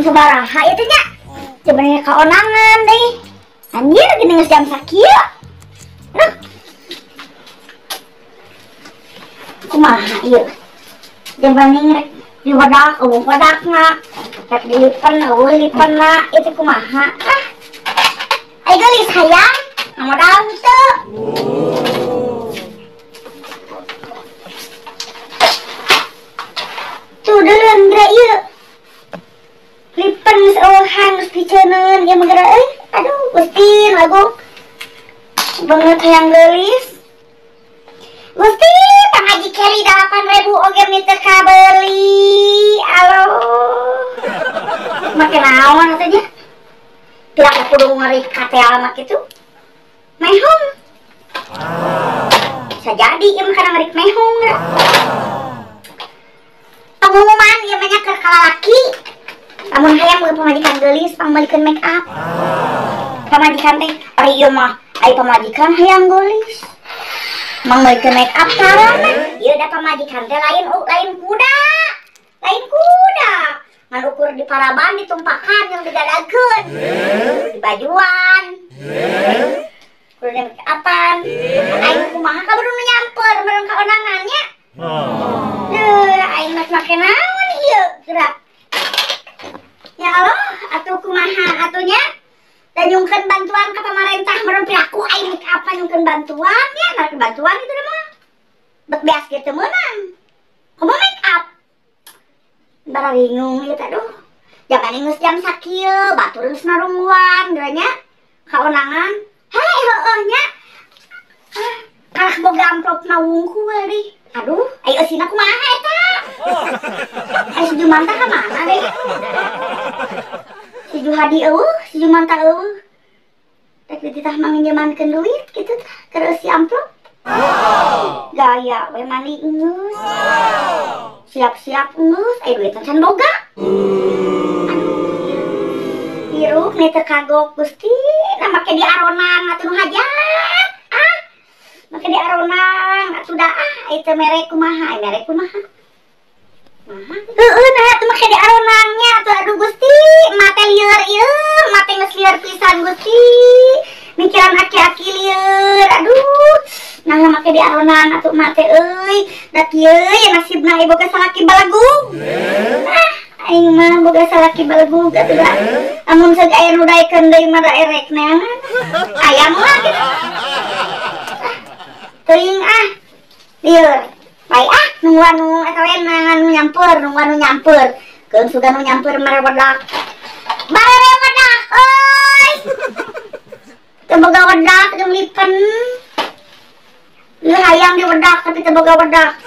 Jam sabaraha ieu teh nya? Jamannya kaonangan deui. Anjir gini geus jam sakieu. Nah. Kumaha ieu? Jaman rek diwedak eueuh wedakna. Rek dilipen eueuh lipenna, ieu teh kumaha? Ah. Ai geulis hayang, modal henteu. Tuh deuleun geura ieu. Lipen geus eueuhan geus piceuneun ieu mah geura euy. Aduh, Gusti lagu banget hayang geulis. Gusti, pangaji keri 8.000 oge meni teu kabeuli. Aloh. Make naon atuh nya? Pira kudu ngeri kateal mah kitu. Mehong. Bisa jadi ieu mah kana ngerik mehong geura. Pengumuman ieu mah nya keur kalalaki. Lamun hayang boga pamajikan geulis pangmeulikeun make up. Pamajikan teh ari ieu mah ai pamajikan hayang geulis. Mangmeulikeun make up tarana. Ieu da pamajikan teh lain lain kuda. Lain kuda. Ngan ukur di paraban ditumpakan yang digadakeun. Di bajuan. Kudu make upan. Aing kumaha ka baru nu nyamper meureun kaonangan nya. Duh, aing mah make naon ieu geura. Ya Allah, atuh kumaha atuh nya? Dan nyungkeun bantuan ka pamarentah meureun piraku aing make apa nyungkeun bantuan nya, narik bantuan itu da mah. Bet beas ge teu meunang. Kumaha make up? Bara bingung ieu teh aduh. Jaman geus jam sakieu, batur geus narungguan geura nya. Kaonangan. Hei heueuh nya. Ah, kalah boga amplop na wungkul deui. Aduh, ai eusina kumaha eta? Ai si Jumanta ka mana deui? Si Juhadi eueuh, si Jumanta eueuh. Rek dititah manginjemankeun duit kitu tah keur eusi amplop. Gaya we mandi geus. Siap-siap geus, ai duit can boga. Aduh, hirup nih teu kagok Gusti, nah make di aronang atuh nu hajat. Ah, make di aronang atuh da ah, ai teu mere kumaha, ai mere kumaha. Heueuh nah atuh make di aronangnya atuh aduh Gusti, mate lieur ieu, mate geus lieur pisan Gusti. Mikiran aki-aki lieur, aduh. Nah make di aronang atuh mate euy, da kieu ya nasibna ieu boga salaki balegug. Ah, aing mah boga salaki balegug atuh da. Amun seug aya nu daekeun deui mah da erek neangan. Ayam lah kitu. Teuing ah. Lieur. Bae ah nungguan nu eta we nu nyamper, nungguan nu nyamper. Keun sugan nu nyamper mere wedak. Barere wedak euy. Teu boga wedak jeung lipen. Ieu hayang di wedak tapi teu boga wedak.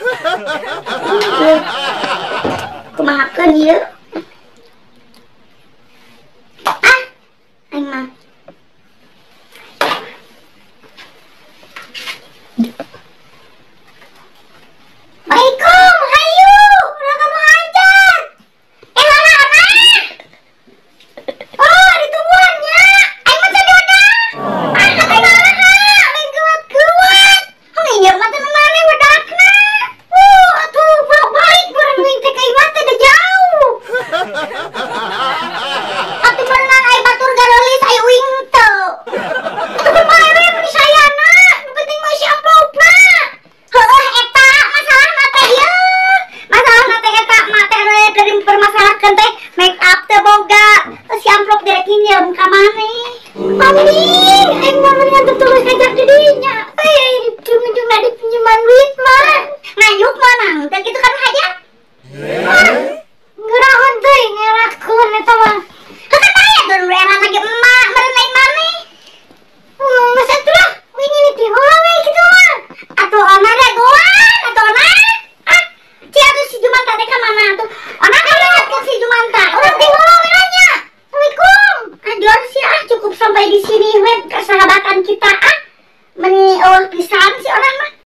Kumahakeun ieu? Ah, aing mah. Assalamualaikum, hayu, udah kamu hajar. Mana ana? Oh, ditumbuhannya. Aing mah teu wedak. Ah, kata mana? Lain kuat-kuat. Hong ieu mah teu mana wedakna. Atuh bolak-balik bareng aing teh ka imah teh da jauh. Atuh berenang ai batur gareulis ai uing teu. Atuh kumaha we mun disayana, nu penting mah si amplopna. Heueuh eta masalahna teh ieu. Masalahna teh eta mah teh anu keur dipermasalahkeun teh make up teu boga. Si amplop direk nginjem ka maneh. Amin, aing mah mendingan teu tulus ngajak di dinya.